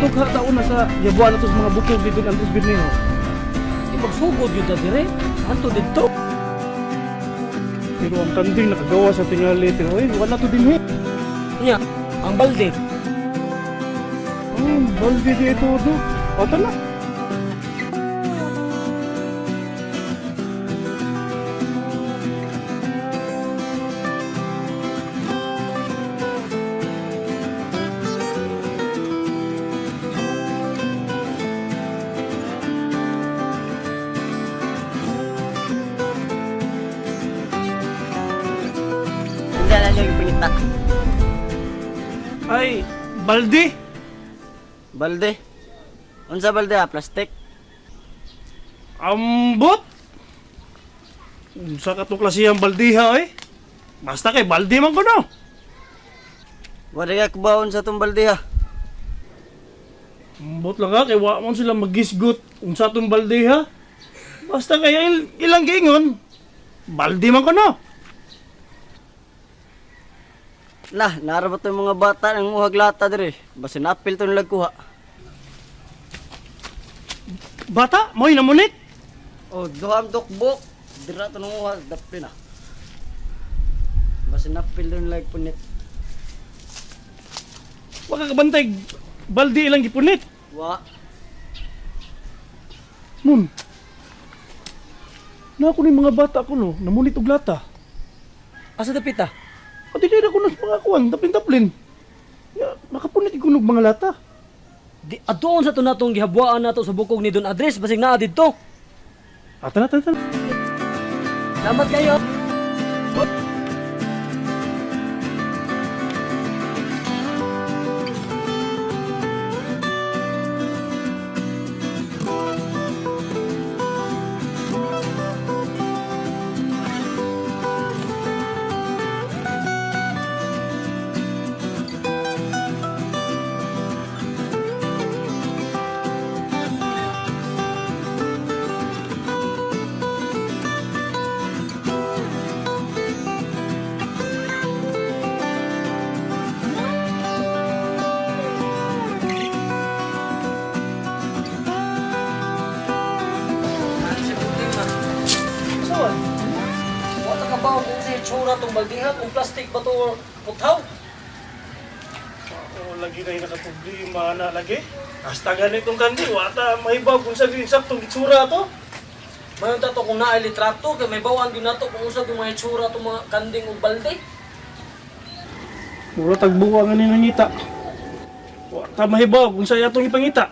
Magdugha ta una sa yabuan nato sa mga bukog dito ng Andres Bernejo. Di magsugod yun ta dire. Anto didto. Pero ang kanding nakagawa sa tingali, pero eh, wala to din eh. Nya, ang balde. Ang balde dito do. O tala. Hindi na nyo yung pangita. Ay, balde. Balde. Unsa balde ah? Plastic? Ambot. Unsa ka tong klasehang baldeha eh? Basta kay balde man ko no. Wala ka kubaon sa tong balde ah. Ambot lang ka kay wa man sila magisgot unsa tong baldeha. Basta kay ilang giingon. Balde man ko no. Lah, nara ba tong mga bata nang uhag lata dire? Basin apil to nilag kuha. Bata, mo'y namunit. Oh, duha ang dukbok. Dira to nang uhag dapin ah. Basin apil to nilag punit. Wa ka kabantay balde ilang gipunit. Wa. Mun. Na ako ni mga bata ko no, namunit og lata. Asa dapit ah? Pati di na ko nas mga kuan, taplin-taplin. Ya, makapunit ko nog mga lata. Di adoon sa to natong gihabwaan nato sa bukog ni Don Andres basig naa didto. Ata na, tana, tana. Salamat kayo. Sawan. Wa ta ka ba kung sa itsura tong baldeha kung plastic ba to or puthaw? Oo, lagi na yung nakaproblema na lagi. Hasta ganitong kandi, wata mahibaw kung sa saktong itsura to. Mayon ta to kung naay litrato kay may bawaan gyud nato kung unsa gyud mga itsura tong mga kanding ug balde. Mura tagbuwa nga ni nangita. Wata mahibaw kung sa atong ipangita.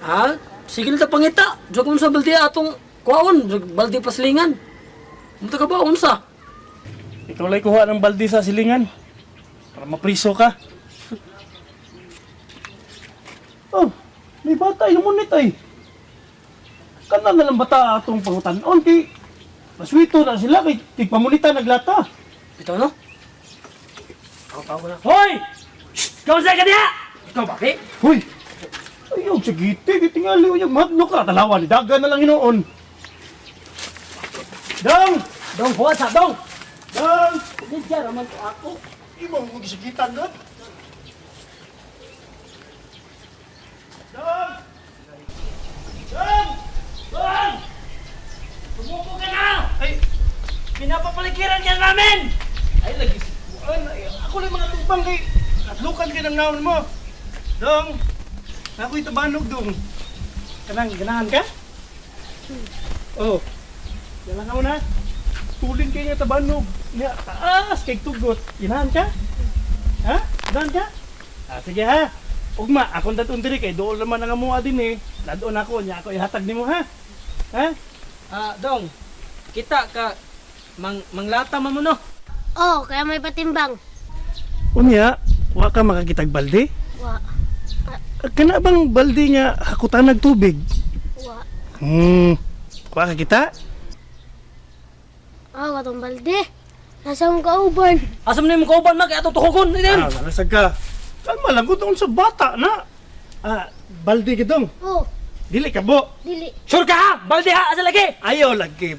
Ha? Sige ta pangita. Jog unsa balde atong kuwaon, jog balde paslingan. Unta ka ba unsa? Ikaw lay kuha ng balde sa silingan. Para mapriso ka. Oh, may bata yung munit ay. Kana na lang bata atong pangutanon kay maswito na sila kay tigpamunita naglata. Bitaw no? Ako na. Hoy! Shh! Ikaw sa kaniya! Ikaw ba kay? Hoy! Ayaw, sige, titingali ko yung madlok ka. Talawa ni daga na lang hinoon. Dong! Dong, huwag sa dong! Dong! Didya raman to ako. Imo mo gisigitan doon? Dong! Dong! Dong! Sumuko ka na! Ay, Pinapapaligiran ka namin! ay lagi si Kuan. Ay, ako lang mga tubang kay atlukan kay ng naon mo. Dong! Ako'y tabanog dong. Kanang ganahan ka? Oh. Dala ka muna. Tulin kay nga tabanog. Nga taas kay tugot. Ganahan ka? Ha? Ganahan ka? Ah, sige ha. Ugma, akong datong diri kay dool naman ang amuha din eh. Ladon ako, nya ako ihatag nimo ha. Ha? Ah, dong. Kita ka mang manglata man mo no. Oh, kaya may patimbang. Unya, wa ka makakitag balde? Wa. Kana bang balde nga hakutan tubig? Wa. Wa ka kita? Oh, katong balde. Nasa akong kauban. Asa man nimo kauban ma kay atong tuhugon din. Ah, malasag ka. Kalma lang ko doon sa bata na. Ah, balde gidong. Oh, Dili ka bo. dili. Sure ka ha? Balde ha asa lagi? Ayaw lagi.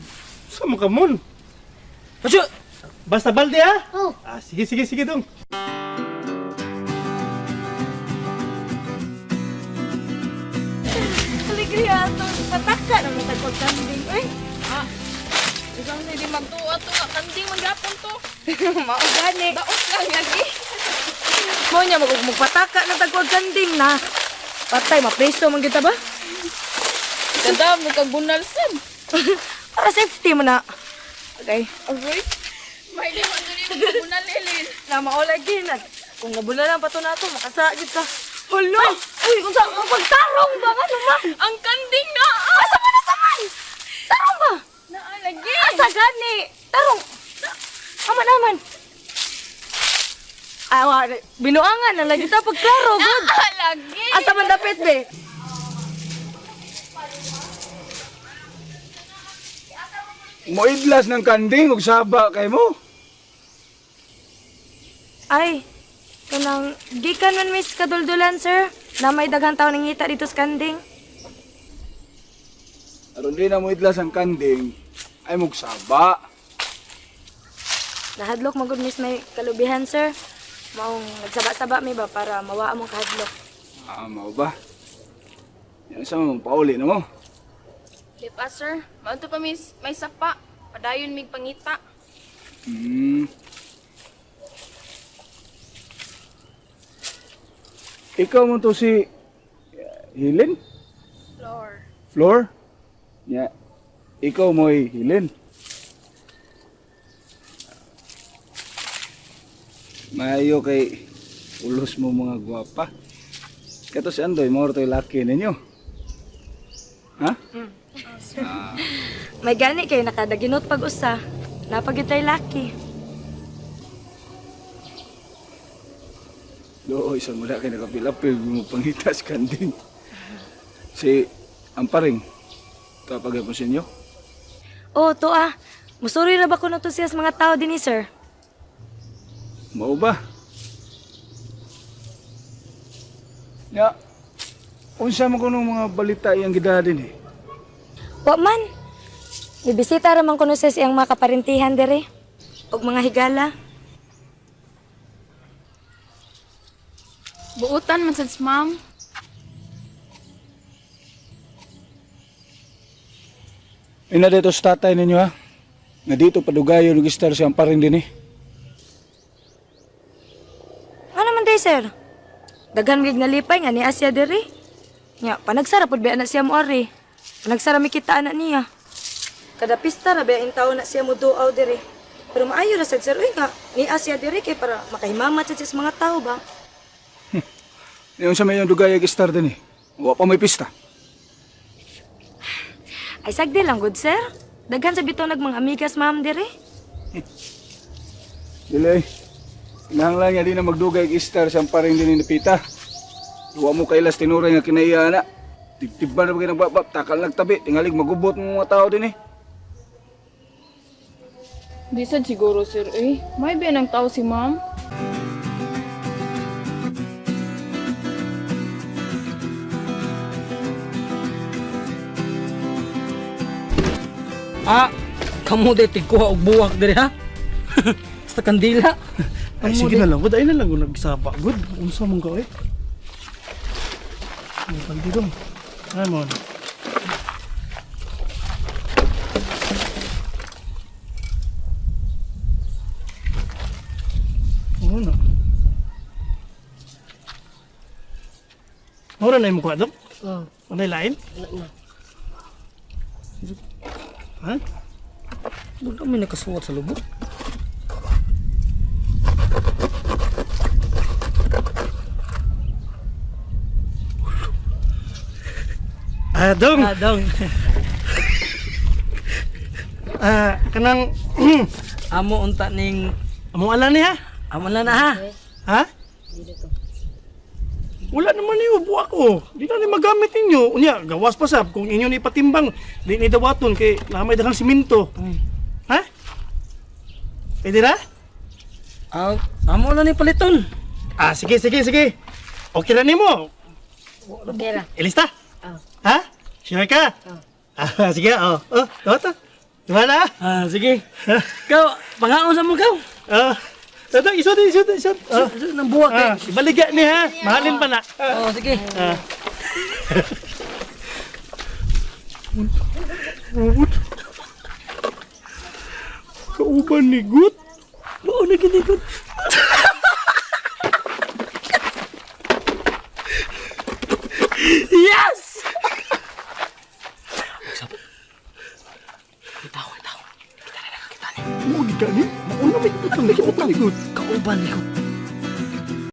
Sa mo ka mon. Pasyo. Basta balde ha. Oh, Ah, sige sige sige dong. Degree ato pataka na matagpag kanding. Uy, Ah. Isang hindi magtuwa to nga kanding man gapon to. mao gani. Daot lang lagi. Mo niya mag magpataka na tagpag kanding na. Patay mapreso man kita ba? Kada mo kag bunal sad. Para safety mo na. Okay. Agoy. May di man dili mo bunal Elin. Na mao lagi na. Kung nabula lang pa to nato makasagid ka. Hala! Uy, unsa ang pagtarong ba nga man? Ang kanding na. Asa man asa man? Tarong ba? Naa lagi. Asa gani? Tarong. Aman aman. Awa, binuangan na lagi ta pagklaro good. Naa lagi. Asa man dapit be? Moidlas ng kanding ug saba kay mo. Ay, kanang gikan man miss kaduldulan sir. Na may daghang tawo nangita dito sa kanding. Aron di na moidlas ang kanding ay mugsaba. Nahadlok magud miss may kalubihan sir. Maong nagsaba-saba mi ba para mawaa mong kahadlok. Ah, mao ba? Yan sa mong pauli na mo. Di pa sir. Maunto pa miss may sapa. Padayon mig pangita. Ikaw mo to si Helen? Floor. Floor? Ya. Ikaw mo'y Helen. Maayo kay ulos mo mga gwapa. Kato si Andoy, mao to'y laki ninyo. Ha? May gani kay nakadaginot pag usa. Napagitay laki. Looy, sa mula kay nakapilapil mo pangitas kanding. Si Amparing, kapag po sa inyo. Oh, to ah. Musuri ra ba kuno to siya sa mga tao dinhi sir? Mao ba? Ya, unsa man kuno mga balita iyang gidaha din eh. Wa man. Gibisita ra man kuno siya sa iyang mga kaparintihan diri. Og mga higala. Buutan man sad ma'am. Ina dito sa tatay ninyo ha. Nga dito padugayo nag-star si Amparing din eh. Ano man day sir? Daghan gig nalipay nga ni Asya diri. Nya, panagsara pud ba na siya mo ari. Panagsara mi kita ana niya. Kada pista ra ba in taon na siya mo duaw diri. Pero maayo ra sad sir uy nga ni Asya diri kay para makahimamat sad siya sa mga tao ba. Yung sa may yung dugay star din eh. Wa pa may pista. Ay sagdi lang good sir. Daghan sa bitaw nag mga amigas ma'am diri. Dili. Kinahanglan nga di na magdugay star si Amparing din ni Pita. Wa mo kailas tinuray nga kinaiya na. Tibtiban na ba kinagbabab, takal nagtabi, tingalig magubot mo mga tao din eh. Di sad siguro sir eh. May ba ng tao si ma'am? Ah, kamo day tigkuha og buwak diri ha. Basta kandila. Ay, sige na lang. Good, ay na lang. Nagsaba. Good. Unsa man ka eh. Ang balde dong. Ay mo. Oo na. Mura na yung mukha dong? Oo. Ano yung lain? Wala na. Ha? Wala may nakasuwat sa lubok. Ah, dong. Ah, dong. Ah, kanang Amo unta ning amo ala ni ha? amo na na ha. Ha? Wala naman niyo buwak ko. Di na ni magamit ninyo. Unya, gawas pa sab kung inyo ni patimbang, di ni dawaton kay lamay daghang simento. Ha? Pwede na? Ah, amo na ni paliton. Ah, sige, sige, sige. Okay na nimo. Okay ra. Ilista? Oh. Ha? Sure ka? Ah, sige, oh. Oh, dawat. Diba na? Ah, sige. Ikaw, pangaon sa mo kaw. Ah, Tata, isod, isod, isod. Oh. Nang buwak Ah, eh. ibaligya ni ha. Mahalin pa na. Oh, sige. Ah. Kauban ni Gut. Mao na gini gud. Yes! Itaw, itaw. Kita na lang, kita na. Mo gani? Mauna may butang ni Gut. Kauban ni Gut.